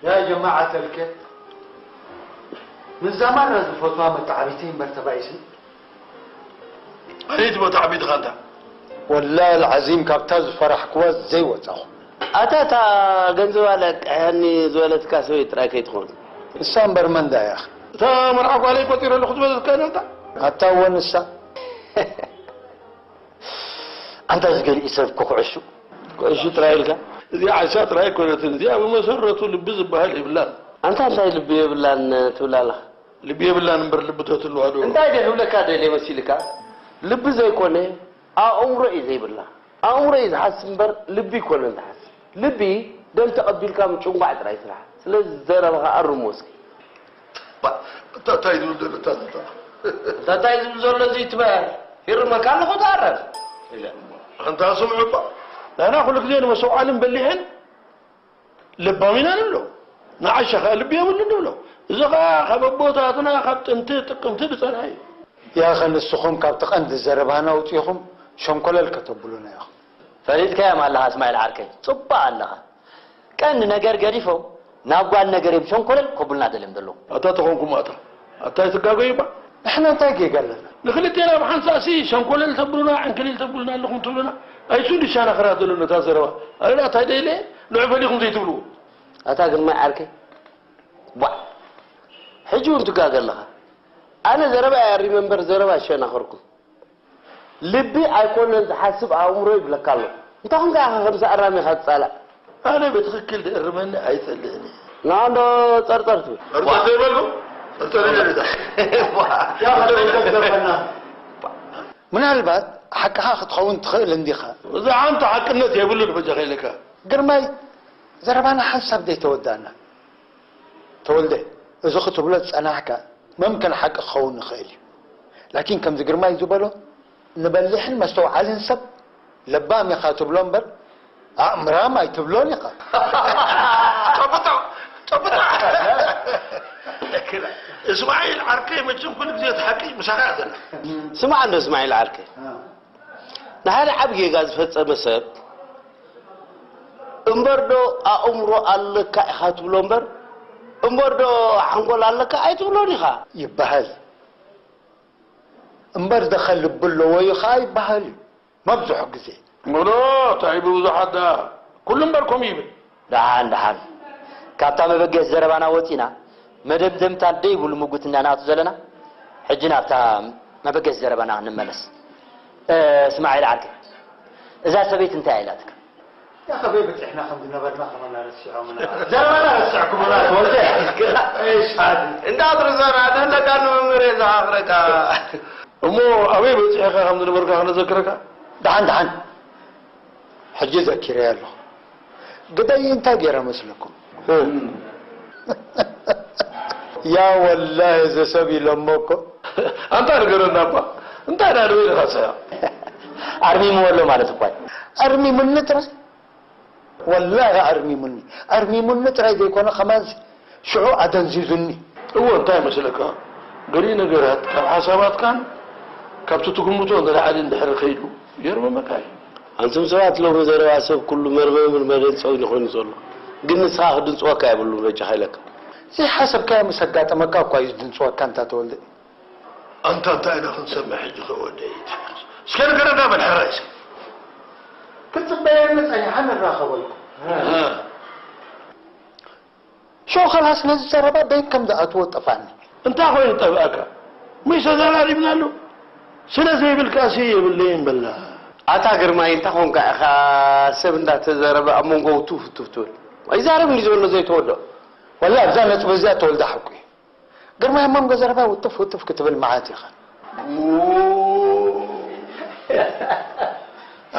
يا جماعة الخير، من زمان رزفوتها متعبتين برتبايسن. أنت متعبين خانتا. والله العظيم كابتاز فرح كواز زي وتاخو. ኣታ እታ ገንዘባ ለቅሕኒ ዝበለትካ ሰበይቲ ጥራይ ከይትኾን። ንሳ እምበር መን ደኣ እያ? እታ መርዓ ጓለይ ቆጺረ ኣለኹ ዝበለትካ እያ ኣታ? ኣታ እወ ንሳ። ኣንታ እዚ ገሊኡ ሰብ እኮ ኩዕሹ። ኩዕሹ ጥራይ ኢልካ? እዚኣ ዓሻ ጥራይ ኣይኮነትን። እዚኣ ብመሰረቱ ልቢ ዝበሃል የብላን። ኣንታ እንታይ ልቢ የብላን ትብል ኣለኻ? ልቢ የብላን እምበር ልቢ ተትህልዋ ዶ? እንታይ ድየ ክብለካ ደልየ መሲልካ? ልቢ ዘይኮነ ኣእምሮ እዩ ዘይብላ። ኣእምሮ እዩ ዝሓስብ እምበር ልቢ ኣይኮነን ዝሓስብ። ልቢ ደም ተቐቢልካ ምጭንጓዕ ጥራይ ስራሕ። ስለዚ ዘረባኻ ኣርሞ እስኪ። ባ፣ እንታይ ዝብል ዘሎ እታ ዘረባ? እንታይ ዝብል ዘሎ እዚ ትበል? ይርመካ ኣለኹ ተኣረም። ኢለ። ኣንታ ስምዑ እባ። ንሕና ኩሉ ግዜ ንመስተውዓልን በሊሕን ለባም ኢና ንብሎ። ንዓሻ ኸኣ ልቢ የብሉን ንብሎ። እዚ ኸኣ ካብ ኣቦታትና ካብ ጥንቲ ጥቅምቲ ዝጸንሐ እዩ። ያኸ ንስኹም ካብቲ ቀንዲ ዘረባና ኣውጺኹም ሸንኮለል ከተብሉና ኢኹም። ፈሊጥካዮም ኣለኻ እስማዒል ዓርከይ፣ ጽቡቕ ኣለኻ። ቀንዲ ነገር ገዲፎም ናብ ጓል ነገር እዮም ሸንኮለል ከብሉና ደልዮም ዘለዉ። ኣታ ተኾንኩም ኣታ፣ ኣታ ኣይትጋገዩ እባ። ንሕና እንታይ ጌጋ ኣለና? ንክልቴና ብሓንሳእሲ ሸንኮለል ተብሉና፣ ዕንክሊል ተብሉና ኣለኹም ትብሉና። ኣይሱ ንሻና ክራት ዘሎ ነታ ዘረባ። ኣረዳ እንታይ ደይለ ንዑ ፈሊኹም ዘይትብልዎ። ኣታ ግርማይ ዓርከይ፣ ቧዕ! ሕጂ እውን ትጋገ ኣለኻ። ኣነ ዘረባ እየ ኣሪመ እምበር ዘረባ ኣይሸናኸርኩን። ልቢ ኣይኮነን ዝሓስብ ኣእምሮ ይብለካ ኣሎ። እንታይ ኾንካ ኢኻ ከምዚ ኣራሚኻ ትጻላእ? ኣነ ብትኽክል ዝእርመኒ ኣይጸልእን እየ። ንኣንዶ ጸርጸር ትብል። ጸርጸር ዘይበልኩ? ጸርጸር ኢለ ድዛ። ያ ኸደይ ዘግዘፈና። ምናልባት ሓቅኻ ክትኸውን ትኽእል እንዲኻ። እዚ ሓንቲ ሓቅነት የብሉን በጃኻ ኢለካ። ግርማይ፣ ዘረባና ሓንሳብ ዘይተወዳእና። ተወልደ፣ እዚ ክትብሎ ዝጸናሕካ መምከን ሓቂ ክኸውን ይኽእል እዩ። ላኪን ከምዚ ግርማይ ዝበሎ ንበሊሕን መስተውዓልን ሰብ ለባም ኢኻ ትብሎ እምበር ኣእምራም ኣይትብሎን ኢኻ። ጨብጦ፣ ጨብጦ። እስማዒል ዓርከይ መቸም ኩሉ ግዜ እቲ ሓቂ ምሳኻ እያ ዘላ። ስማዕ እንዶ እስማዒል ዓርከይ። ንሓደ ዓቢ ጌጋ ዝፈጸመ ሰብ እምበር ዶ ኣእምሮ ኣለካ ኢኻ ትብሎ እምበር፣ እምበር ዶ ሓንጎል ኣለካ ኣይትብሎን ኢኻ። ይበሃል እምበር፣ ደኸ ልቢ ኣለዎ እዩ ኸኣ ይበሃል እዩ መብዝሑ ግዜ። እሞ እንታይ ብብዙሓት ደኣ፣ ኩሉ እምበር ከምኡ ይብል። ደሓን፣ ደሓን። ካብታ መበገሲ ዘረባና ወጺና፣ መደምደምታ ደይብሉ ምጉት ኢና ንኣቱ ዘለና። ሕጂ ናብታ መበገሲ ዘረባና ንመለስ። እ፣ እስማዒል ዓርከይ፣ እዛ ሰበይቲ እንታይ ኢላትካ? ያኸ በይ በጺሕና ከም ዝነበርና ከማና ረሲዖምና። ዘረባና ረሲዕኩምና፣ ተወልደ። እሺ፣ ሓዲ። እንዳትርሳና፣ ድህለካ ንመምህር እየ ዝኣኽረካ። እሞ ኣበይ በጺሕካ ከም ዝነበርካ ክነዘክረካ? ደሓን፣ ደሓን። ሕጂ ዘኪረያ ኣለኹ። ግደይ እንታይ ገይረ መስለኩም? እ። ያ ወላሂ እዚ ሰብ ኢሎሞ እኮ። ኣንታ ንገረና እባ። እንታይ ዳ ንበይንኻ ሰያ? ኣርሚምዎ ኣሎ ማለት እኳ እዩ። ኣርሚሙኒ ጥራይ? ወላሂ ኣርሚሙኒ። ኣርሚሙኒ ጥራይ ዘይኮነ ከማንሲ ሽዑ ኣደንዚዙኒ። እወ፣ እንታይ መስለካ? ገሊኡ ነገራት ካብ ሓሳባትካን ካብቲ ትግምቶ ንላዕሊ እንድሕር ከይዱ የርምመካ እዩ። ኣንቱም ሰባት ሎሚ ዘረባ ሰብ ኩሉ መርመምን መደንጸውን ይኾን ዘሎ። ግን ንስኻ ክድንጽወካ የብሉን በጃኻ ኢለካ። ዘይሓሰብካዮ ምስ ኣጋጠመካ እኳ እዩ ዝድንጽወካ እንታ ተወልደ። ኣንታ እንታይ ኢና ክንሰምዕ ሕጂ ከ ወደይ? እስከ ንገረና በል ሕራይ እስከ። ክትጽበየኒ ጸኒሓ ንራኸበልኩም። እ። ሽዑ ኸላስ ነዚ ዘረባ በይን ከም ዝኣትዎ ጠፍኣኒ። እንታይ ኾይኑ ጠፍኣካ? ምሽ ተዘራሪብናሉ። ስለ ዘይብልካሲ የብለይን በላ። ኣታ ግርማይ እንታይ ኾንካ ኢኻ ሰብ እንዳተዘረበ ኣብ መንጎ ውትፍ ውትፍ ትብል? ኣይዛረብን እዩ ዘሎ ዘይተወድኦ። ወላ ኣብዛ ነጥቢ እዚኣ ተወልደ ሓቁ እዩ። ግርማይ ኣብ መንጎ ዘረባ ውትፍ ውትፍ ክትብል መዓት ኢኻ።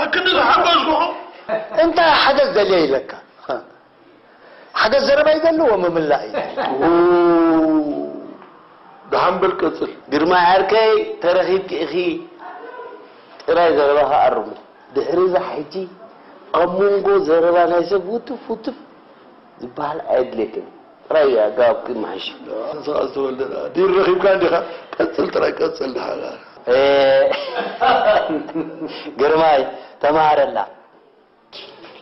ኣክንዲ ዝሓገዝኩኹም። እንታይ ሓገዝ ደልየ ኢለካ? ሓገዝ ዘረባ እዩ ዘለዎ ምምላእ እዩ። ደሓን በል ቀጽል። ግርማይ ዓርከይ ተረኺብኪ ኢኺ ጥራይ ዘረባኻ ኣርሞ። ድሕሪ እዛ ሕጂ ኣብ መንጎ ዘረባ ናይ ሰብ ውትፍ ውትፍ ዝበሃል ኣየድልየክን። ጥራይ ኣገባብኪ መሓይሽ። ንስኻ ዝተወልደ ድዩ ረኺብካ እንዲኻ? ቀጽል ጥራይ ቀጽል ደሓን። እ፣ ግርማይ ተመሃረላ።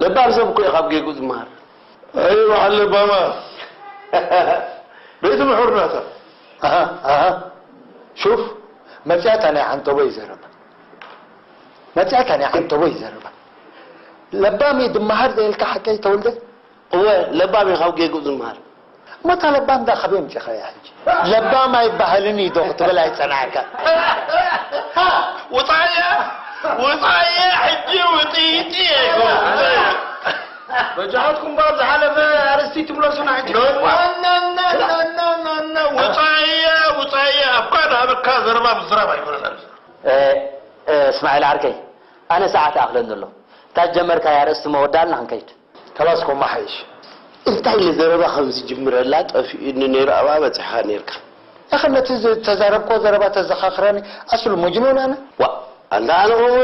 ለባም ሰብ እኮ እዩ ካብ ጌጉ ዝመሃር። ኣይ በዓል ለባማ። በይቲ ምሑር ናታ። ኣሃ፣ ኣሃ። ሹፍ፣ መጽያታ ናይ ዓንተቦይ ዘረባ። መጽያታ ናይ ዓንተቦይ ዘረባ። ለባም እዩ ድመሃር ዘየልካ ሓቀይ ተወልደ? እወ፣ ለባም እዩ ካብ ጌግኡ ዝመሃር። እሞ እታ ለባም ዳ ካበይ ኣምጺኻያ ሕጂ? ለባም ኣይበሃልን እዩ ዶ ክትብል ኣይጸናሕካ? ውጻየ፣ ውጻየ፣ ሕጂ ውጥይጥየ ይኸውን። በጃኻትኩም እባ ኣብ ዝሓለፈ ኣርእስቲ ትምለሱና ሕጂ። ውጻየ፣ ውጻየ፣ ኣብካ ዳበካ ዘረባ ምዝራብ ኣይኮነን ኣብዚ። እ፣ እ፣ እስማዒል ዓርከይ፣ ኣነ ሰዓት ይኣኽለኒ ኣሎ። እታ ዝጀመርካያ ኣርእስቲ መወዳልና ክንከይድ። ከላስ ኮማ ሓይሽ። እንታይ ንዘረባ ከም ዝጅምረላ ጠፊኡኒ ነይሩ፣ ኣብኣ በጺሕኻ ነይርካ። ያኸ ነቲ ዝተዛረብኮ ዘረባ ተዘኻኽረኒ፣ ኣስሉ መጅኑን ኣነ። ዋ፣ ኣንታ ኣነ ከምኡ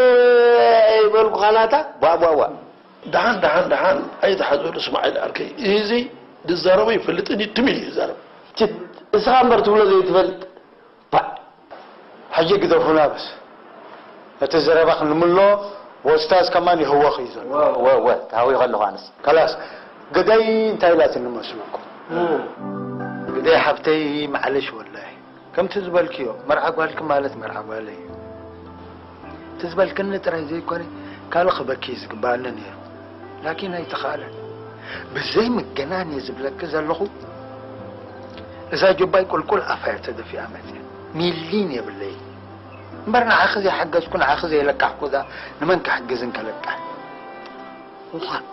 ኣይበልኩኻ ናታ። ዋ፣ ዋ፣ ዋ። ደሓን፣ ደሓን፣ ደሓን፣ ኣይትሓዘሉ እስማዒል ዓርከይ። እዚ ዝዛረቦ ይፈልጥን እዩ፣ ትም ኢሉ ይዛረብ። ችት፣ እስኻ እምበር ትብሎ ዘይትፈልጥ። ባ። ሕጂ ግደፉና በስ። እቲ ዘረባ ክንምሎ፣ ወስታዝ ከማን ይህወኽ እዩ ዘሎ። ወ-፣ ወ-፣ ወ-፣ ተሃዊኸ ኣለኹ ኣነስ። ከላስ፣ ግደይ እንታይ ኢላ ትንመስለኩም? ግደይ ሓብተይ፣ ማዕለሽ ወላሂ። ከምቲ ዝበልክዮ፣ መርዓ ጓልኪ ማለት መርዓ ጓለይ እዩ። እቲ ዝበልክኒ ጥራይ ዘይኮነ፣ ካልእ ክበኪ እዩ ዝግበኣኒ ነይሩ። ላኪን ኣይተኻእለን። ብዘይ ምግናን እየ ዝብለኪ ዘለኹ፣ እዛ ጆባይ ቁልቁል ኣፋ እያ ተደፊኣ መፅያ። ሚሊን የብለይ። እምበር ንዓኺ ዘይሓገዝኩ፣ ንዓኺ ዘይለቃሕኩ፣ እዛ ንመን ክሕግዝን ከለቅሕ? ዋእ፣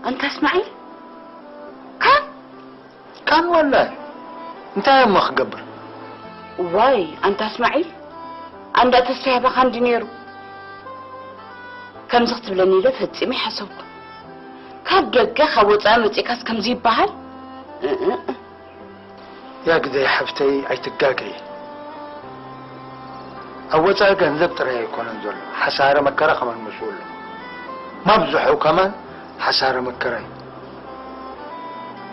ኣንታ እስማዒል፣ ካን? ካን ወላሂ። እንታይ እሞ ክገብር? ዋይ፣ ኣንታ እስማዒል፣ ኣንዳ ተስተያባኻ እንዲ ነይሩ። ከምዚ ክትብለኒ ኢለ ፈጺመ ይሓሰብኩ። ካብ ደገ፣ ካብ ወጻኢ መጺእካስ ከምዚ ይበሃል? እ፣ እ፣ እ። ያ ግደይ ሓፍተይ፣ ኣይትጋገይ። ኣብ ወጻኢ ገንዘብ ጥራይ ኣይኮነን ዘሎ፣ ሓሳረ መከራ ከማን ምስኡ ኣሎ። ማብዝሑ ከማን ሓሳረ መከራ እዩ።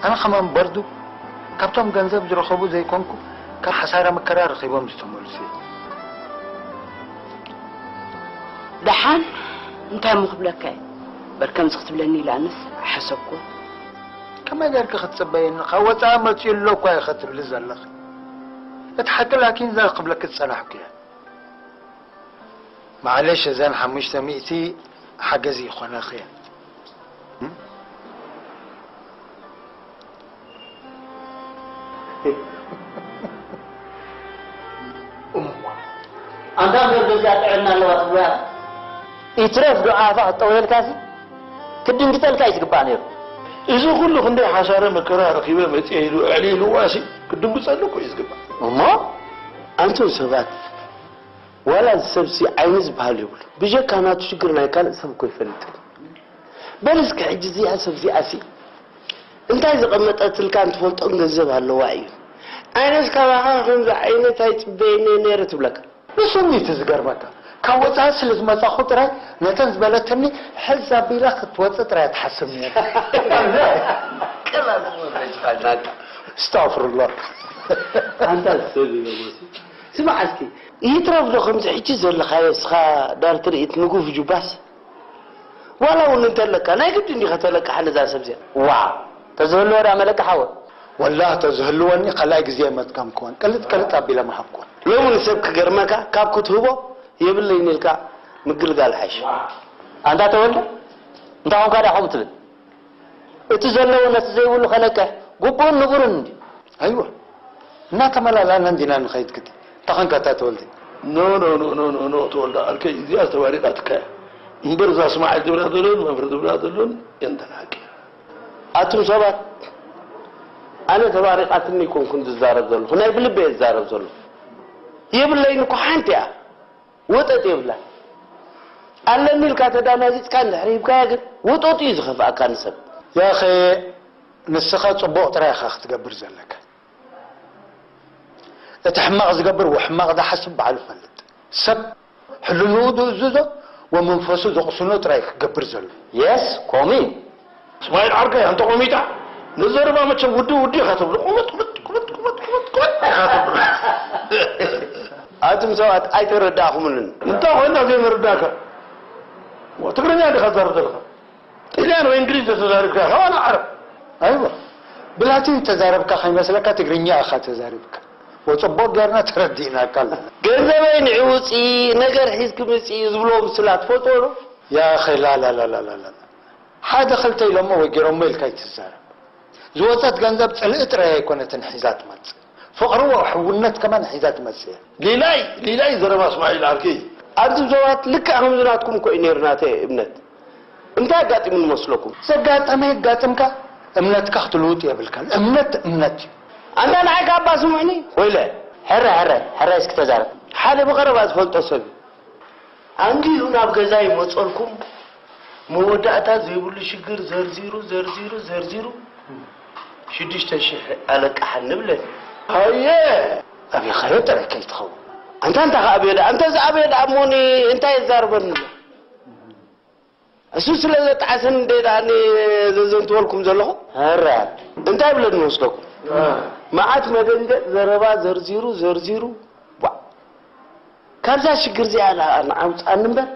ኣነ ከማን በርዱ ካብቶም ገንዘብ ዝረኸቡ ዘይኮንኩ፣ ካብ ሓሳረ መከራ ረኺቦም ዝተመልሱ እዮም። ደሓን እንታይ እሞ ክብለካ እየ? በር ከምዚ ክትብለኒ ኢለ ኣነስ ኣይሓሰብኩን። ከመይ ጌርኪ ክትጽበይኒ? ካብ ወጻኢ መጺኡ ኣሎ እኳ ኢኺ ትብሊ ዘለኺ። እቲ ሓቂ ላኪን እዛ ክብለኪ ዝጸናሕኩ እየ። ማዕለሽ፣ እዘን ሓሙሽተ ሚእቲ ሓገዝ ይኾነኺ እየን። እም? ኣንታ እምበር በዚኣ ጥዕና ኣለዋ ትብሎ እያ። ይትረፍ ዶ ኣፋ ክጠውየልካሲ? ክድንግጸልካ እዩ ዝግባእ ነይሩ። እዚ ኩሉ ክንደይ ሓሳረ መከራ ረኺበ መጽየ ኢሉ ኣዕሊልዋሲ ክድንግጸሉ እኮ እዩ ዝግባእ። እሞ ኣንቱም ሰባት፣ ዋላ እዚ ሰብሲ ዓይኒ ዝበሃል የብሉ። ብጀካ ናቱ ሽግር ናይ ካልእ ሰብ እኮ ይፈልጥን። በል እስኪ ሕጂ እዚኣ ሰብ እዚኣሲ እንታይ ዘቐመጠትልካ እንትፈልጦን ገንዘብ ኣለዋ እዩ። ኣነስ ካባኻ ከምዚ ዓይነት ኣይጽበየኒ ነይረ ትብለካ። ንሱ እዩ እቲ ዝገርመካ። ካብ ወጻኢ ስለ ዝመጻኹ ጥራይ ነተን ዝበለትኒ ሕዝ ኣቢላ ክትወጽእ ጥራይ ትሓስብ ነይራ። ቀላል እኮ መፍረጅ ቃልናካ። ኣስተግፍሩላህ። ኣንታ ሰብ እዩ መሲ። ስማዕ እስኪ፣ ይትረፍ ዶ ከምዚ ሕጂ ዘለኻዮ እስኻ ዳር ትርኢት ንጉፍ ጁባስ? ዋላ እውን እንተለካ፣ ናይ ግድን ዲኻ ተለቅሓ ነዛ ሰብ እዚኣ? ዋ፣ ተዝህልዎ ዳ መለቅሓወ? ወላህ ተዝህልወኒ ካልኣይ ግዜ ኣይመጥቀምክዎን። ቅልጥ ቅልጥ ኣቢለ ምሃብክዎን። ሎሚ ንሰብ ክገርመካ፣ ካብ ክትህቦ የብለይን ኢልካ ምግልጋል ሓይሽ። ኣንታ ተወልደ፣ እንታይ ኾንካ ዳ ከምኡ ትብል? እቲ ዘለዎ ነቲ ዘይብሉ ከለቅሕ ግቡእን ንቡርን እንድዩ። ኣይወ፣ እናተመላላእና እንዲና ንኸይድ ግዲ። እንታይ ኾንካ እታ ተወልደ? ኖ፣ ኖ፣ ኖ፣ ኖ፣ ኖ፣ ኖ፣ ተወልደ ዓርከይ፣ እዚኣ ዝተባሪቓትካ እያ። እምበር እዛ እስማዒል ዝብላ ዘሎን መምህር ዝብላ ዘሎን የንተን ሓቂ። ኣቱም ሰባት፣ ኣነ ተባሪቓትኒ ኣይኮንኩን ዝዛረብ ዘለኹ፣ ናይ ብልበይ እየ ዝዛረብ ዘለኹ። የብለይን እኮ ሓንቲ እያ። ወጠጥ የብላን። ኣለኒ ኢልካ ተዳናጊጽካ እንድሕር ሂብካያ ግን ወጠጥ እዩ ዝኸፍኣካ ንሰብ። ያኸ ንስኻ ጽቡቕ ጥራይ ኢኻ ክትገብር ዘለካ። እቲ ሕማቕ ዝገብር ወሕማቕ ዝሓስብ ባዕሉ ፈልጥ። ሰብ ሕልንኡ ዝእዝዞ ወመንፈሱ ዘቕስኖ ጥራይ ክገብር ዘሎ። የስ፣ ኮሚን። እስማኤል ዓርከይ፣ ኣንተ ቆሚጣ፣ ንዘረባ መቸም ውዲ ውዲ ኢኻ ትብሎ። ቁመጥ፣ ቁመጥ፣ ቁመጥ፣ ቁመጥ፣ ቁመጥ፣ ቁመጥ ኢኻ ትብሎ። ኣቱም ሰባት ኣይተረዳእኹምንን። እንታይ ኮይና ዘይንርዳእካ? ትግርኛ ዲኻ ትዛረብ ዘለኻ? ጥልያን ወይ እንግሊዝ ተዛሪብካ ኢኻ ዋላ ዓረብ? ኣይዋ። ብላቲን ተዛረብካ ከይመስለካ ትግርኛ ኢኻ ተዛሪብካ። ወጽቡቕ ጌርና ተረዲእናካ ኣለና። ገንዘበይ ንዒ ውጺ፣ ነገር ሒዝኪ ምጺ ዝብልዎ ምስላ ትፈልጥዎ ዶ? ያ ኣኸ፣ ላ፣ ላ፣ ላ። ሓደ ኽልተ ኢሎሞ ወይ ጌሮሞ ኢልካ ኣይትዛረብ። ዝወጸት ገንዘብ ጽልኢ ጥራይ ኣይኮነትን ሒዛ ትመጽእ። ፍቕሪ ወሕውነት ከማን ሒዛ ትመጽእ እያ። ሊላይ፣ ሊላይ ዘረባ እስማዒል ዓርከይ። ኣብዚ ዞባት ልክዕ ከምዚ ናትኩም እኮ እዩ ነይሩ ናተይ እምነት። እንታይ ኣጋጢሙ ንመስለኩም? ዘጋጠመ የጋጥምካ፣ እምነትካ ክትልውጥ የብልካን። እምነት እምነት እዩ። ኣንታ ንዓይ ካባ ስምዑኒ። ወይለ፣ ሕረ፣ ሕረ፣ ሕረ እስኪ ተዛረብ። ሓደ ብቐረባ ዝፈልጦ ሰብ እዩ። ኣንጊሁ ናብ ገዛ ይመጸልኩም፣ መወዳእታ ዘይብሉ ሽግር ዘርዚሩ፣ ዘርዚሩ፣ ዘርዚሩ፣ ሽዱሽተ ሽሕ ኣለቃሓኒ ብለኒ። ኣየ! ኣበይ ኸዮ ጥራይ ከይትኸውን። ኣንታ እንታይ ከ ኣብዮ ደኣ? ኣንተ እዚ ኣብዮ ደኣ እሞኒ እንታይ የዛርበኒ ኣሎ? እሱ ስለ ዘጣዓሰኒ እንደ ደኣ እኔ ዘዘንትወልኩም ዘለኹ። ኧረ። እንታይ ብለኒ መስለኩም? እ። መዓት መደንገጥ ዘረባ ዘርዚሩ፣ ዘርዚሩ፣ ቧዕ። ካብዛ ሽግር እዚኣ ደኣ ንዓውፅኣኒ እምበር፣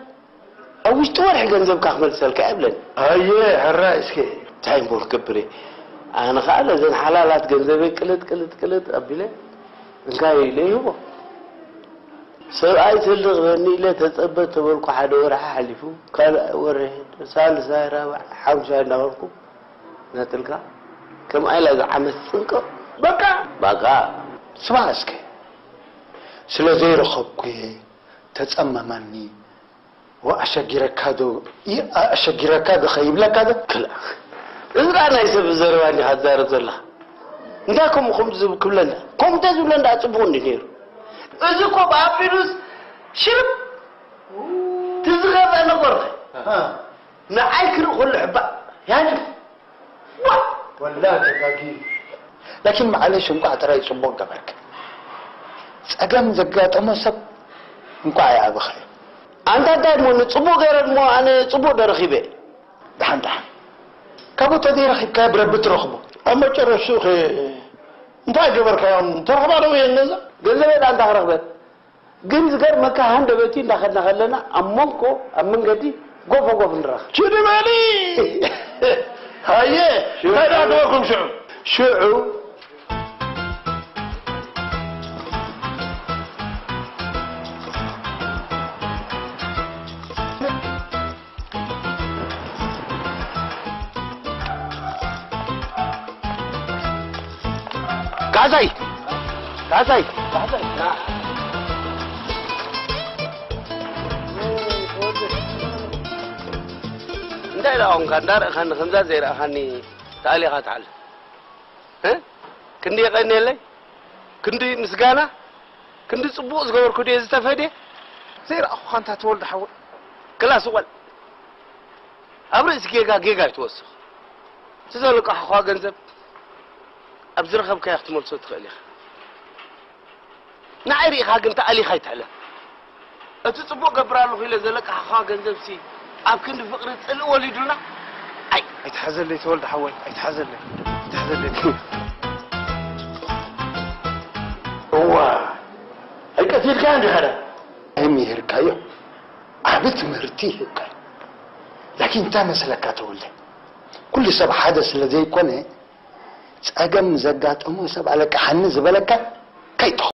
ኣብ ውሽጢ ወርሒ ገንዘብካ ክመልሰልካ እየ ብለኒ። ኣየ፣ ሕራይ እስከ። እንታይ እሞ ክገብር እየ? ኣነ ኸዓ ነዘን ሓላላት ገንዘበይ ቅልጥ፣ ቅልጥ፣ ቅልጥ ኣቢለ፣ እንካይ ኢለ ይህቦ። ሰብኣይ ተልኽበኒ ኢለ ተጸበ ተበልኩ፣ ሓደ ወርሒ ሓሊፉ፣ ካልኣይ ወርሒ፣ ሳልሳይ፣ ራብዓይ፣ ሓሙሻይ እንዳበልኩ ነጥልካ፣ ከምኣ ኢላ እዛ ዓመት ጽንቅቕ። በቃ! በቃ! ስማዕ እስከ፣ ስለ ዘይረኸብኩ እየ፣ ተጸመመኒ፣ ወኣሸጊረካ ዶ፣ ይ-፣ ኣሸጊረካ ዶ ከይብለካ ዶ? ክላ-፣ እዚ ደኣ ናይ ሰብ ዘረባ እንዲኻ ትዛረብ ዘለኻ። እንታይ ከምኡ ከምኡ ዝብ-፣ ክብለና? ከምኡ እንተዝብለና ደኣ ጽቡቕ እንዲ ነይሩ። እዚ እኮ ብኣቢሉስ ሽርብ ትዝኸፈ ነበርኸ። ኣሃ። ንዓይ ክርኢ ከሎ ሕባእ ያጅ። ዋ! ወላ ተጋጊ። ላኪን ማዕለሽ እንቋዕ ጥራይ ጽቡቕ ገበርክ። ጸገም ዘጋጠሞ ሰብ እንቋዕ ይኣብኸ። ኣንታ እንታይ እሞ ንጽቡቕ ገይረ እሞ ኣነ ጽቡቕ ዶ ረኺበ? ደሓን ደሓን። ካብኡ ተዘይረኺብካዮ ብረቢ ትረኽቦ። ኣብ መጨረሽትኡ ኸ እንታይ ገበርካዮም? ተረኽባ ዶ እየን ነዛ? ገንዘበይ ደኣ እንታይ ክረኽበን? ግን ዝገርመካ ሃንደበቲ እንዳኸድና ከለና ኣብ መንጎ፣ ኣብ መንገዲ ጎፈ ጎፍ ንረኽብ። ችዲ በሊ! ሃየ፣ እንታይ ደኣ ገበርኩም ሽዑ? ሽዑ ካሕሳይ! ካሕሳይ! እንታይ ደኣ ኾንካ? እንዳረእኻኒ ከምዛ ዘይረእኻኒ ተኣሊኻ ትሓልፍ? እ? ክንዲ የቐንየለይ? ክንዲ ምስጋና? ክንዲ ጽቡቕ ዝገበርኩ ድየ ዝተፈድየ? ዘይረኣኹኻ እንታ ተወልደ ሓወይ። ክላስ እወል። ኣብ ርእሲ ጌጋ ጌጋ ኣይትወስኽ። እቲ ዘለቃሕኻ ገንዘብ ኣብ ዝረኸብካዮ ክትመልሶ ትኽእል ኢኻ። ንዓይ ርኢኻ ግን ተኣሊኻ ኣይትሕለፍ። እቲ ጽቡቕ ገብር ኣለኹ ኢለ ዘለቃሕኻ ገንዘብሲ ኣብ ክንዲ ፍቕሪ ጽልኢ ወሊዱልና። ኣይ! ኣይትሓዘለይ ተወልደ ሓወይ፣ ኣይትሓዘለይ። ኣይትሓዘለይ። እዋ! ኣይቀቲልካዮን ዲኻ ደኣ? ኣይምሂርካዮ። ዓቢ ትምህርቲ ይህብካ። ላኪን እንታይ መሰለካ ተወልደ? ኩሉ ሰብ ሓደ ስለ ዘይኮነ፣ ጸገም ዘጋጠሞ ሰብ ኣለቃሓኒ ዝበለካ ከይትኾ